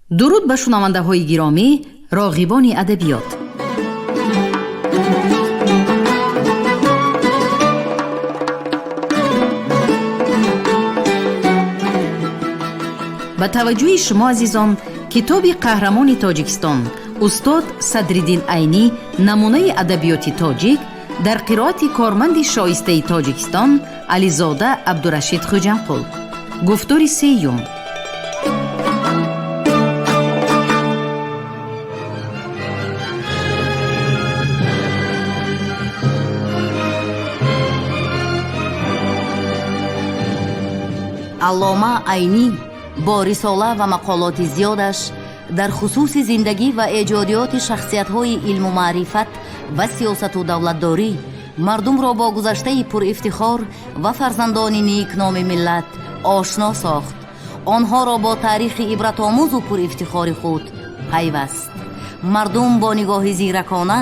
Дуруд ба шунавандаҳои гиромӣ, роғибони адабиёт. Ба таваҷҷӯҳи шумо, азизон, китоби қаҳрамони Тоҷикистон устод Садриддин Айнӣ, намунаи адабиёти тоҷик, дар қироати корманди шоистаи Тоҷикистон Ализода Абдурашид Хуҷамқул. Гуфтори сеюм. Аллома Айнӣ бо рисола ва мақолоти зиёдаш дар хусуси зиндагӣ ва эҷодиёти шахсиятҳои илму маърифат ва сиёсату давлатдорӣ мардумро бо гузаштаи пурифтихор ва фарзандони никноми миллат ошно сохт, онҳоро бо таърихи ибратомӯзу пурифтихори худ пайваст. Мардум бо нигоҳи зиракона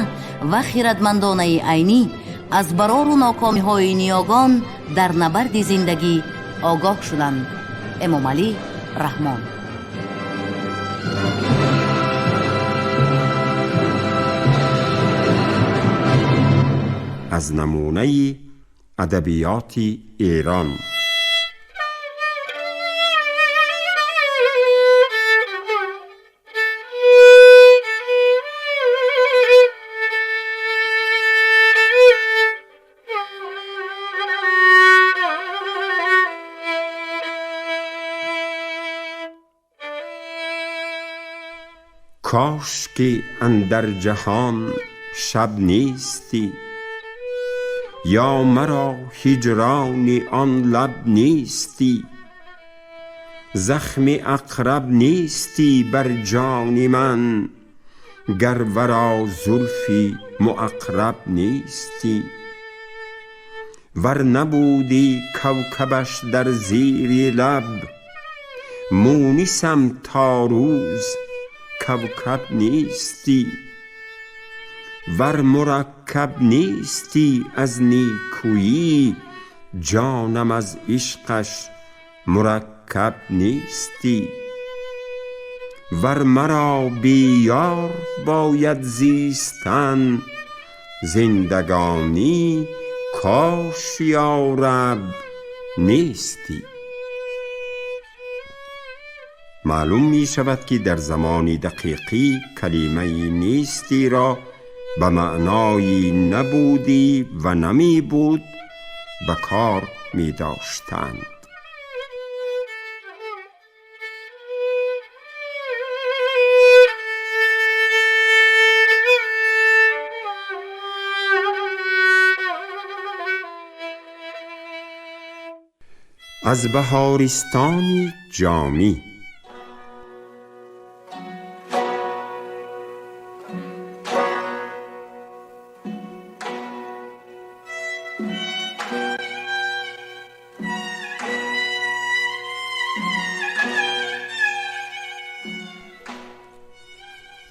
ва хирадмандонаи Айнӣ аз барору нокомиҳои ниёгон дар набарди зиндагӣ огоҳ шуданд. Эмомалӣ Раҳмон. Аз намунаи адабиёти Эрон. کاشکی اندر جهان شب نیستی، یا مرا هجران آن لب نیستی. زخم عقرب نیستی بر جان من، گر ورا زلفی معقرب نیستی. ور نبودی کوکبش در زیر لب، مونسم تا روز کوکب نیستی. ور مرکب نیستی از نیکویی، جانم از عشقش مرکب نیستی. ور مرا بی یار باید زیستن، زندگانی کاش یارب نیستی. معلوم می شود که در زمان دقیقی کلمه نیستی را به معنای نبودی و نمی بود به کار می داشتند. از بهارستان جامی.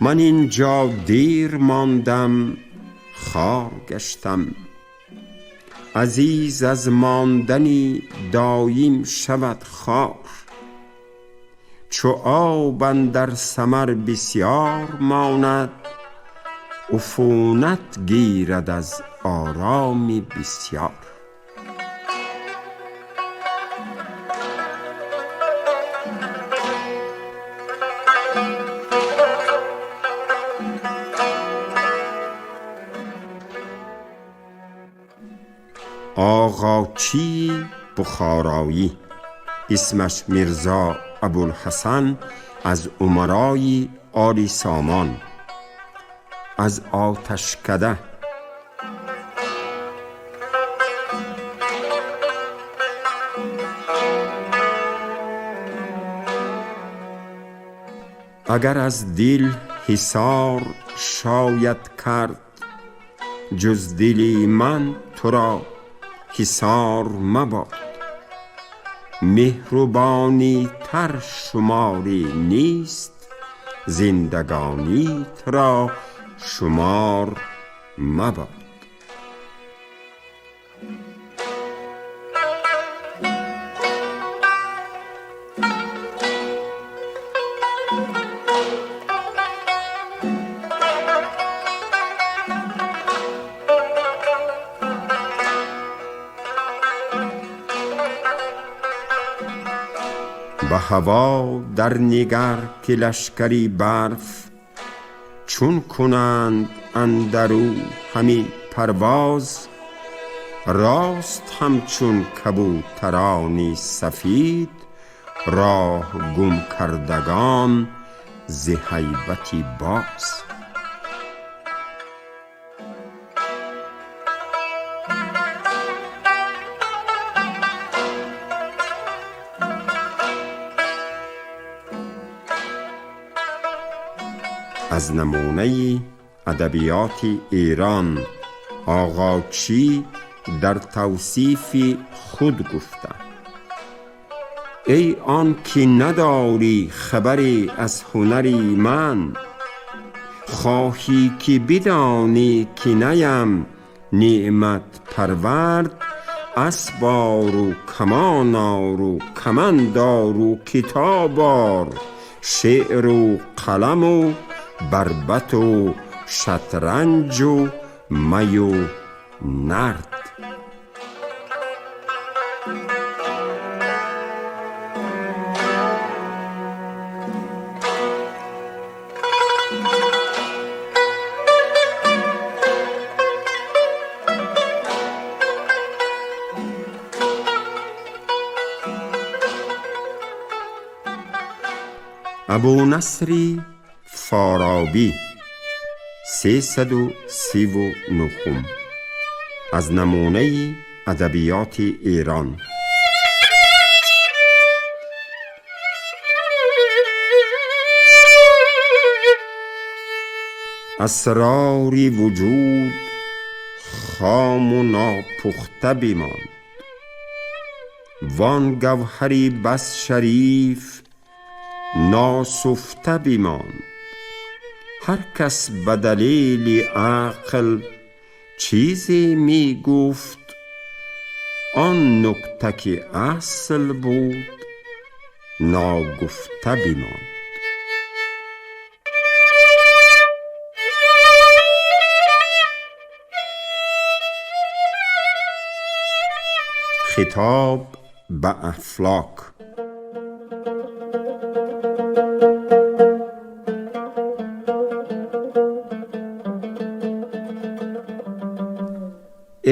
من اینجا دیر ماندم، خار گشتم. عزیز از ماندنی دایم شود خوار. چو آب اندر ثمر بسیار ماند، عفونت گیرد از آرام بسیار. آغاچی بخارایی، اسمش میرزا ابوالحسن، از امرای آل سامان، از آتشکده. اگر از دل حصار شاید کرد، جز دل من تو را حصار مباد. مهربانی تر شماری نیست، زندگانی را شمار مباد. Ба ҳаво дар нигар ки лашкари барф чун кунанд андар ӯ ҳами парвоз, рост ҳамчун кабӯтарони сафид роҳ гум кардагон зи ҳайбати боз. Аз намунаи адабиёти Эрон Оғочӣ дар тавсифи худ гуфта: эй он ки надорӣ хабаре аз ҳунари ман, хоҳӣ ки бидонӣ ки наям неъмат парвард, асп ор у камон ор у каманд ор у китоб ор, шеър у қалам у барбат у шатранҷ у май у нард. Абу Насри Форобӣ, 339-ум, аз намунаи адабиёти Эрон. Асрори вуҷуд хому нопухта бимонд, вон гавҳари бас шариф носуфта бимонд. Ҳар кас ба далели ақл чизе мегуфт, он нукта ки асл буд ногуфта бимонд. Хитоб ба Афлок.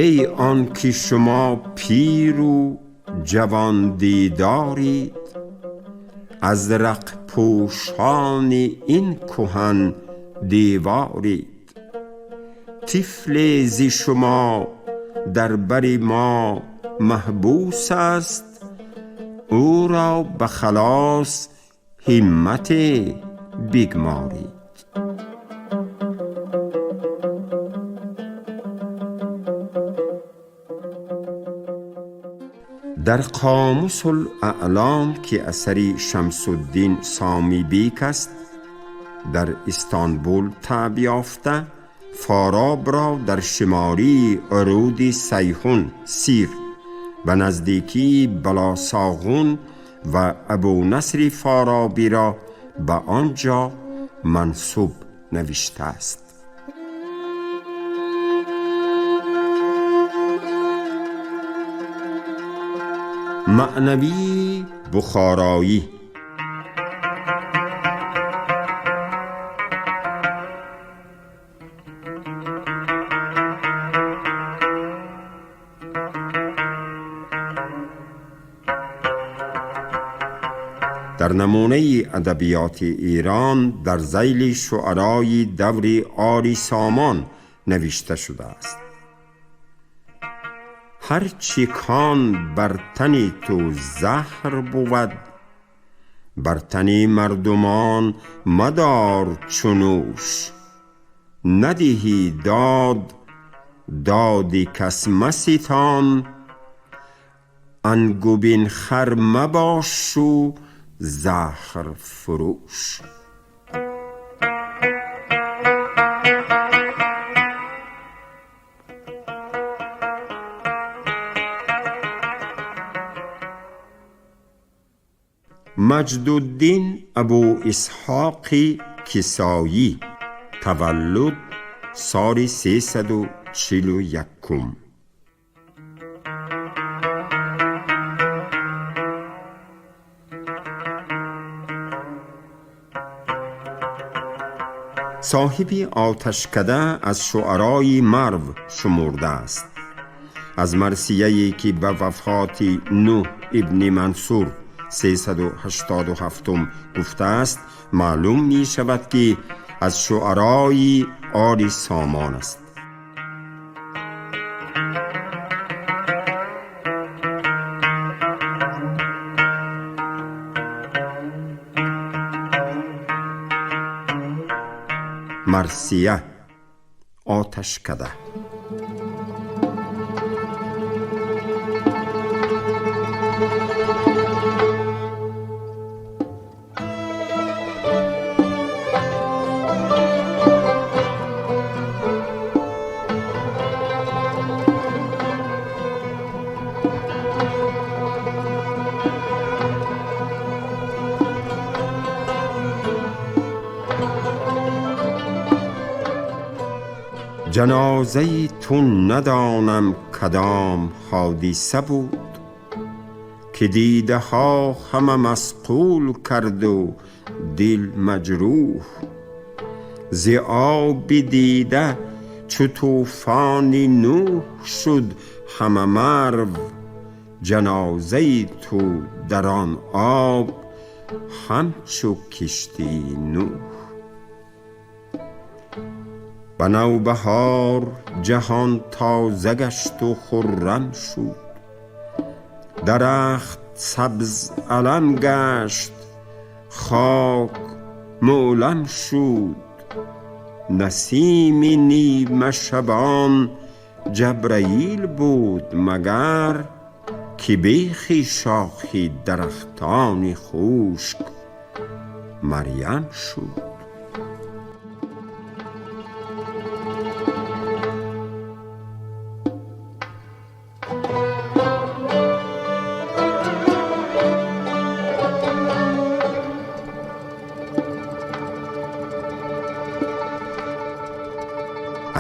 Эй он ки шумо пиру ҷавон дидорид, аз рақпӯшони ин кӯҳан деворид. Тифле зи шумо дар бари мо маҳбус аст, ӯро ба халос ҳиммате бигморид. Дар Қомусулаълом, ки асари Шамсуддин Сомибек аст, дар Истанбул табъ ёфта, Форобро дар шимолии руди Сайҳун Сир ба наздикии Балосоғун ва Абунасри Форобиро ба он ҷо мансуб навиштааст. Маънавии Бухороӣ. Дар намунаи адабиёти Эрон дар зайли шуарои даври Оли Сомон навишта шудааст: ҳар чӣ кон бар тани ту заҳр бувад, бар тани мардумон мадор чу нӯш. Надиҳӣ дод, доди кас маситон, ангубин хар мабошу заҳр фурӯш. Маҷдуддин Абу Исҳоқи Кисоӣ, таваллуд соли 341-ум. Соҳиби оташкада аз шуарои Марв шумурда аст. Аз марсияе ки ба вафоти Нӯҳ ибни Мансур 387 гуфтааст, маълум мешавад, ки аз шуарои оли Сомон аст. Марсия, оташкада. Ҷанозаи ту надонам кадом ҳодиса буд, ки дидаҳо ҳама масқул карду дил маҷрӯҳ. Зи оби дида чу тӯфони Нӯҳ шуд ҳама Марв, ҷанозаи ту дар он об ҳамчу киштии Нӯҳ. Ба навбаҳор ҷаҳон тоза гашту хуррам шуд, дарахт сабз алам гашт, хок мӯлам шуд. Насими нимашабон Ҷабраил буд магар, ки бехи шохи дарахтони хушк Марьям шуд.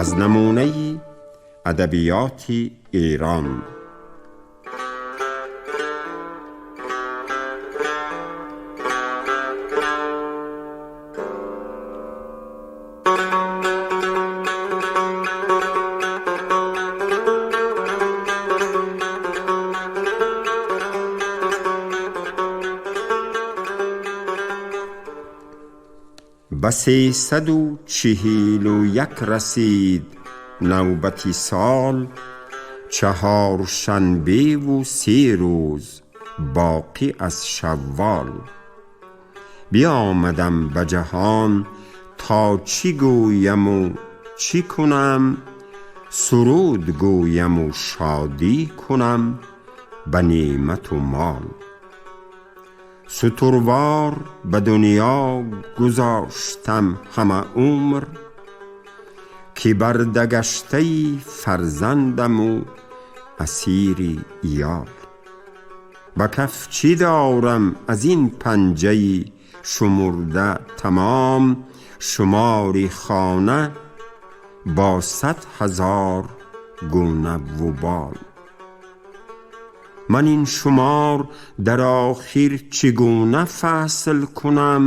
Аз намунаи адабиёти Эрон. Ба 341 расид навбати сол, чаҳоршанбеву се рӯз боқӣ аз шаввол. Биомадам ба ҷаҳон то чӣ гӯяму чӣ кунам, суруд гӯяму шодӣ кунам ба неъмату мол. Сутурвор ба дунё гузоштам ҳама умр, ки бардагаштаи фарзандаму асири иёл. Ба каф чӣ дорам аз ин панҷаи шумурда тамом, шумори хона бо 100 000 гуна вубол. Ман ин шумор дар охир чӣ гуна фасл кунам,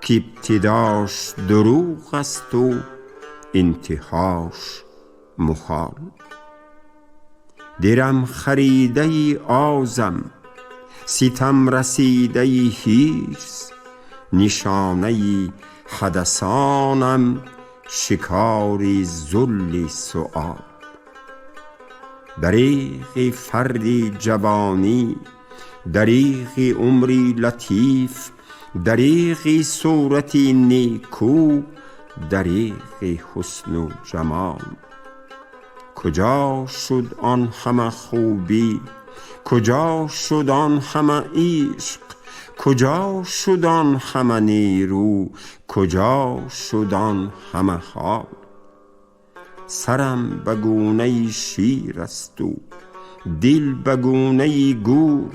ки ибтидош дурӯғ асту интиҳош мухол. Дирам харидаи озам, ситам расидаи ҳирс, нишонаи ҳадасонам, шикори зулли суол. Дариғи фарди ҷавонӣ, дариғи умри латиф, дариғи сурати некӯ, дариғи ҳусну ҷамол. Куҷо шуд он ҳама хубӣ, куҷо шуд он ҳама ишқ, куҷо шуд он ҳама нерӯ, куҷо шуд он ҳама ҳол? Сарам ба гунаи шир асту дил ба гунаи гӯр,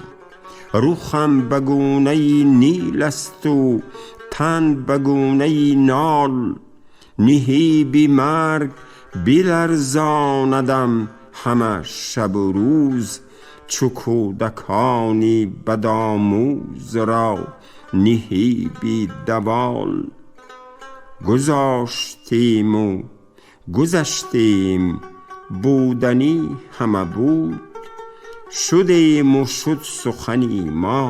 рухам ба гунаи нил асту тан ба гунаи нол. Ниҳиби марг биларзонадам ҳама шабу рӯз, чу кӯдакони бадомӯз ро ниҳиби давол. Гузоштем у гузаштем, будани ҳама буд. Шудем у шуд сухани мо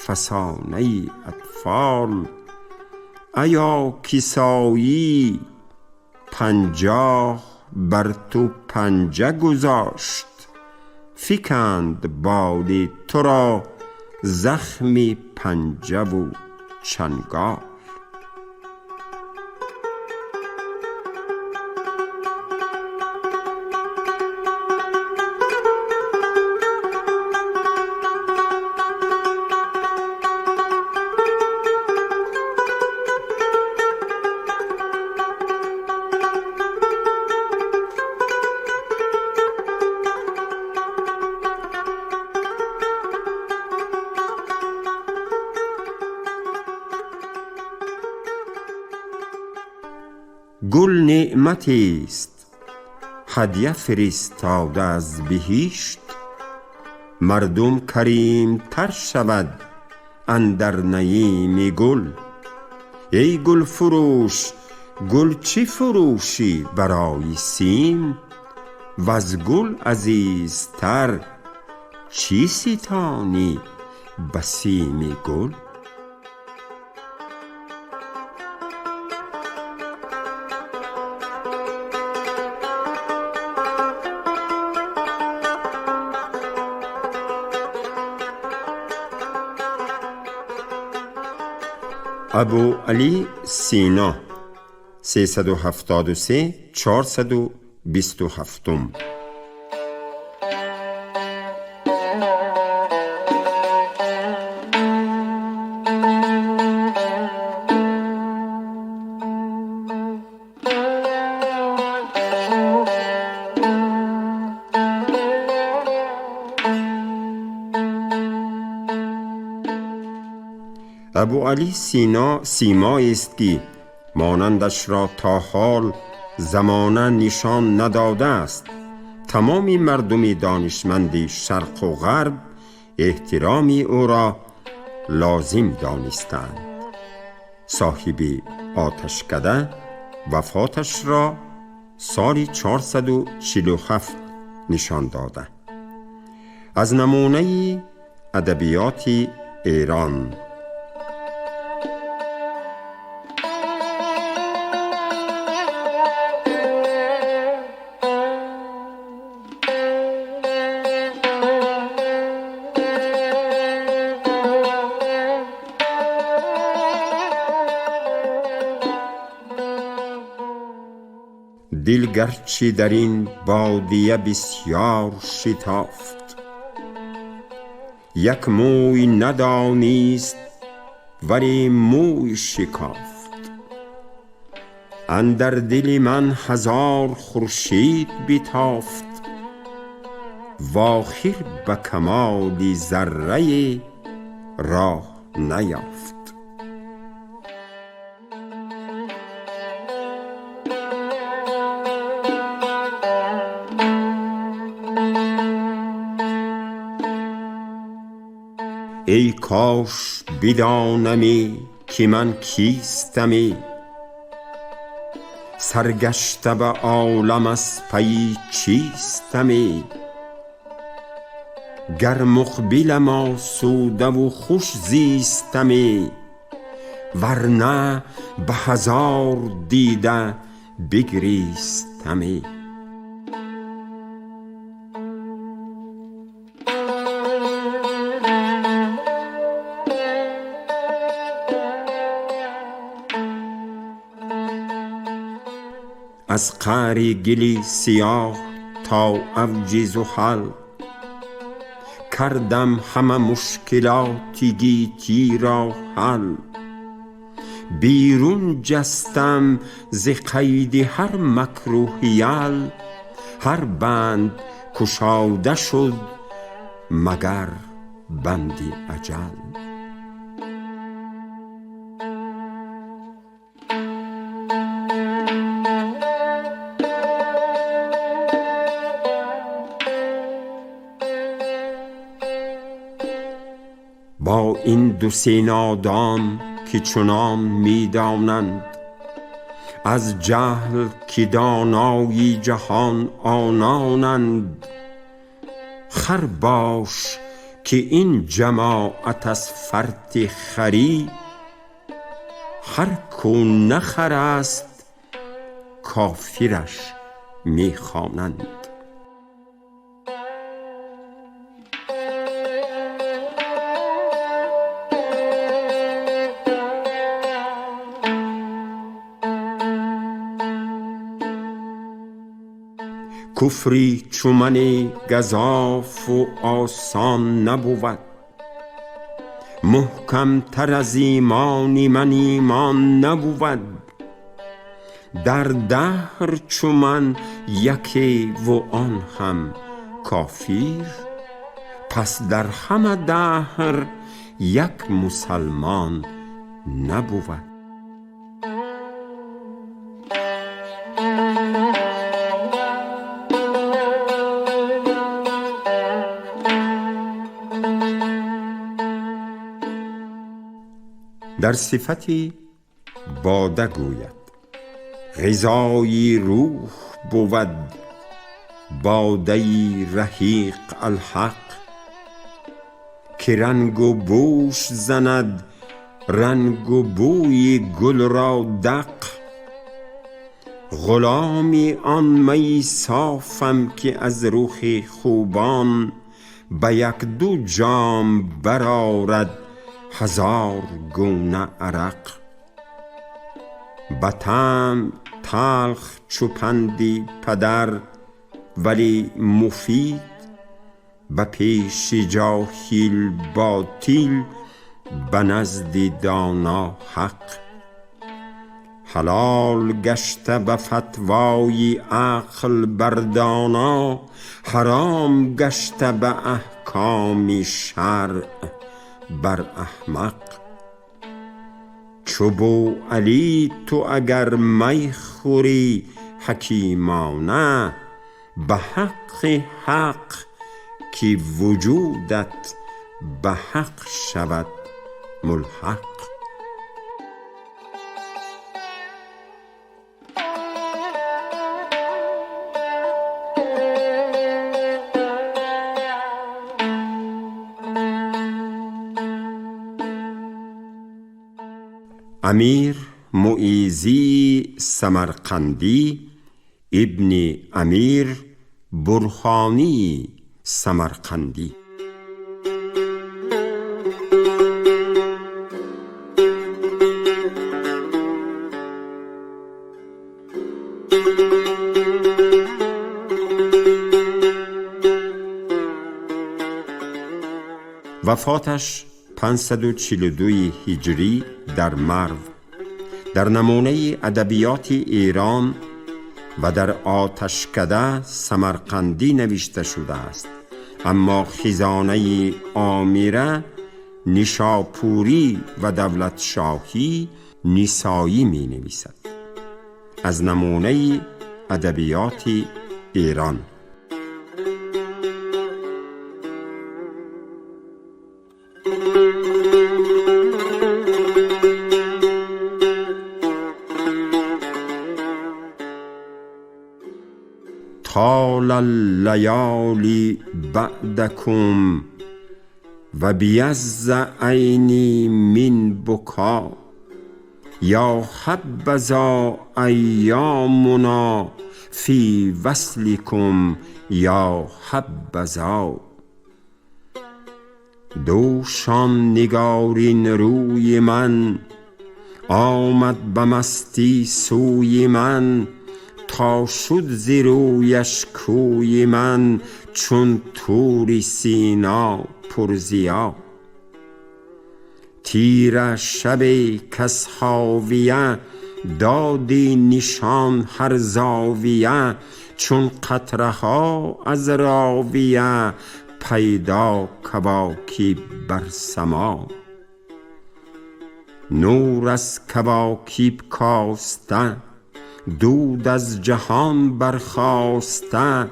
фасонаи атфол. Аё кисоӣ 50 бар ту панҷа гузошт, фиканд боли туро захми панҷаву чангол. Гул неъматест ҳадя фиристода аз биҳишт. Мардум каримтар шавад андар наими гул. Эй гулфурӯш, гул чӣ фурӯшӣ барои сим? Ваз гул азизтар чӣ ситонӣ ба сими гул? Абу Алӣ Сино 373 427. Абу Алӣ Сино симоест, ки монандашро то ҳол замона нишон надодааст. Тамоми мардуми донишманди шарқу ғарб эҳтироми ӯро лозим донистанд. Соҳиби оташкада вафоташро соли 447 нишон дода. Аз намунаи адабиёти Эрон. Дил гарчи дар ин бодия бисёр шитофт, як мӯй надонист, вале мӯй шикофт. Андар дили ман ҳазор хуршид битофт, вохир ба камоли заррае роҳ наёфт. Эй кош бидонамӣ, ки ман кистамӣ, саргашта ба олам аз пайи чистамӣ. Гар муқбилам осудаву хуш зистамӣ, вар на ба ҳазор дида бигристамӣ. Аз қаъри гили сиёҳ то авҷи зуҳал кардам ҳама мушкилоти гитиро ҳал. Берун ҷастам зи қайди ҳар макру ҳиял, ҳар банд кушода шуд магар банди аҷал. Бо ин ду се нодон, ки чунон медонанд, از جهل که دانای جهان آنانند، خر باش که این جماعت از فرط خری، هر کو نه خر است کافرش می خوانند. کفری چو من گزاف و آسان نبود، محکم تر از ایمان من ایمان نبود. در دهر چو من یکی و آن هم کافر، پس در همه دهر یک مسلمان نبود. در صفت باده گوید: غذای روح بود باده رحیق الحق، که رنگ و بوش زند رنگ و بوی گل را دق. غلامی آن می صافم که از رخ خوبان، به یک دو جام برآرد هزار گونه عرق. به طعم تلخ چو پند پدر ولی مفید، به پیش جاهل باطل به نزد دانا حق. حلال گشته به فتوای عقل بر دانا، حرام گشته به احکام شرع بر احمق. چو بوعلی تو اگر می خوری حکیمانه، به حق حق که وجودت به حق شود ملحق. امیر معیزی سمرقندی ابن امیر برهانی سمرقندی. وفاتش 542 هجری در مرو، در نمونه ادبیات ایران و در آتشکده سمرقندی نوشته شده است. اما خزانه آمیره نشاپوری و دولت شاهی نسایی می نویسد. از نمونه ادبیات ایران. طال اللیالی بعدکم و بیض عینی من بکا، یا حبذا ایامنا فی وصلکم یا حبذا. دوشان نگارین روی من آمد به مستی سوی من، تا شد ز رویش کوی من چون طور سینا پرضیا. تیره شب کز هاویه دادی نشان هر زاویه، چون قطره ها از راویه پیدا کواکب بر سما. نور از کواکب کاسته، دود از جهان برخاسته،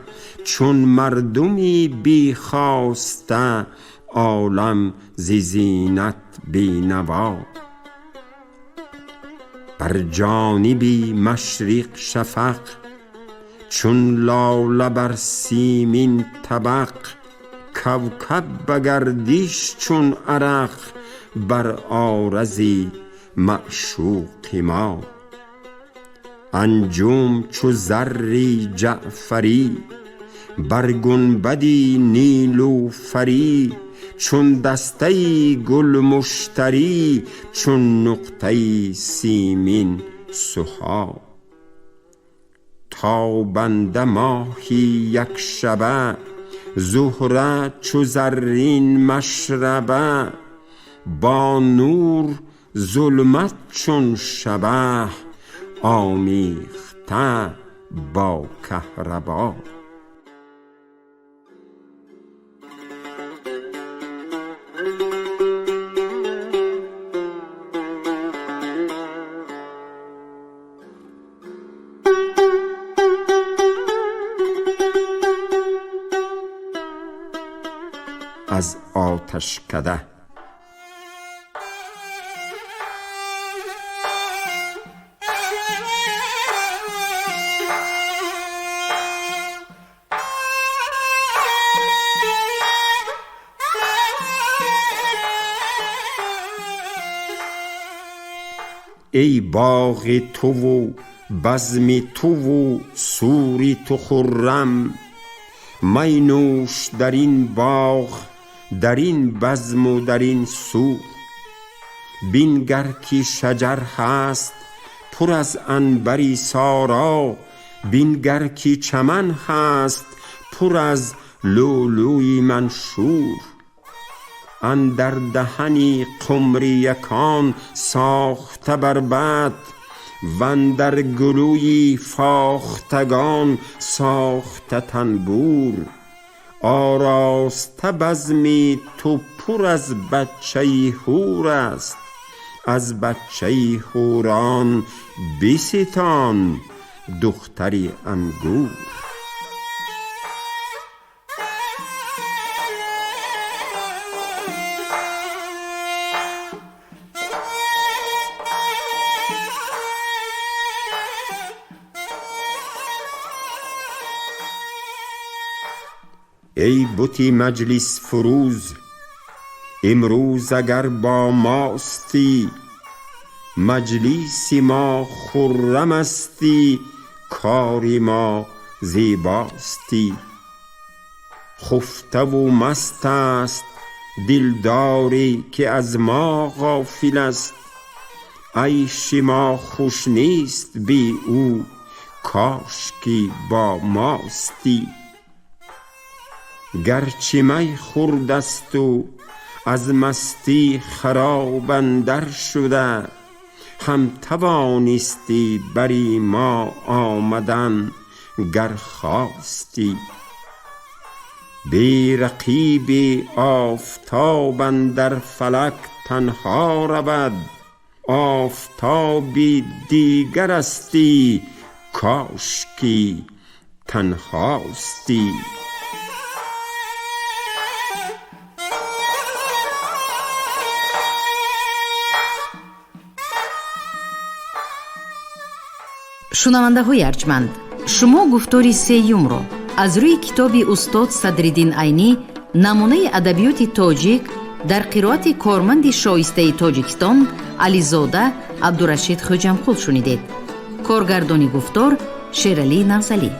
چون مردمی بی خواسته عالم ز زینت بی نوا. Бар ҷониби машриқ шафақ, чун лола бар симин табақ, кавкаб ба гардиш чун арақ бар орзи маъшуқи мо. Анҷум чу зарри ҷаъфарӣ, бар гунбади нилуфарӣ, чун дастаи гулмуштарӣ, чун нуқтаи симин суҳо. Тобанда моҳи якшаба, зуҳра чу заррин машраба, бо нур зулмат чун шабаҳ, омехта бо каҳрабо. Аз оташкада. Эй боғи туву базми туву сури ту хуррам, майнӯш дар ин боғ, дар ин базму дар ин сур. Бингар ки шаҷар ҳаст пур аз анбари соро, бингар ки чаман ҳаст пур аз лӯлӯи маншур. Андар даҳани қумриякон сохта барбат, вандар гулӯи фохтагон сохта танбур. Ороста базми ту пур аз бачаи ҳур аст, аз бачаи ҳурон биситон духтари ангур. Эй бути маҷлис фурӯз, имрӯз агар бо мости, маҷлиси мо хуррамасти, кори мо зебости. Хуфтаву маст аст дилдоре ки аз мо ғофил аст, айши мо хуш нест бе ӯ, кошки бо мости. Гарчи май хурдасту аз мастӣ хароб андар шуда, ҳам тавонистӣ бари мо омадан гар хостӣ. Бе рақиби офтоб андар фалак танҳо равад, офтоби дигарасти, кошки танҳости. Шунавандаҳои арҷманд, шумо гуфтори сеюмро аз рӯи китоби устод Садриддин Айнӣ «Намунаи адабиёти тоҷик» дар қироати корманди шоистаи Тоҷикистон Ализода Абдурашид Хӯҷамқул шунидед. Коргардони гуфтор Шералӣ Навзалӣ.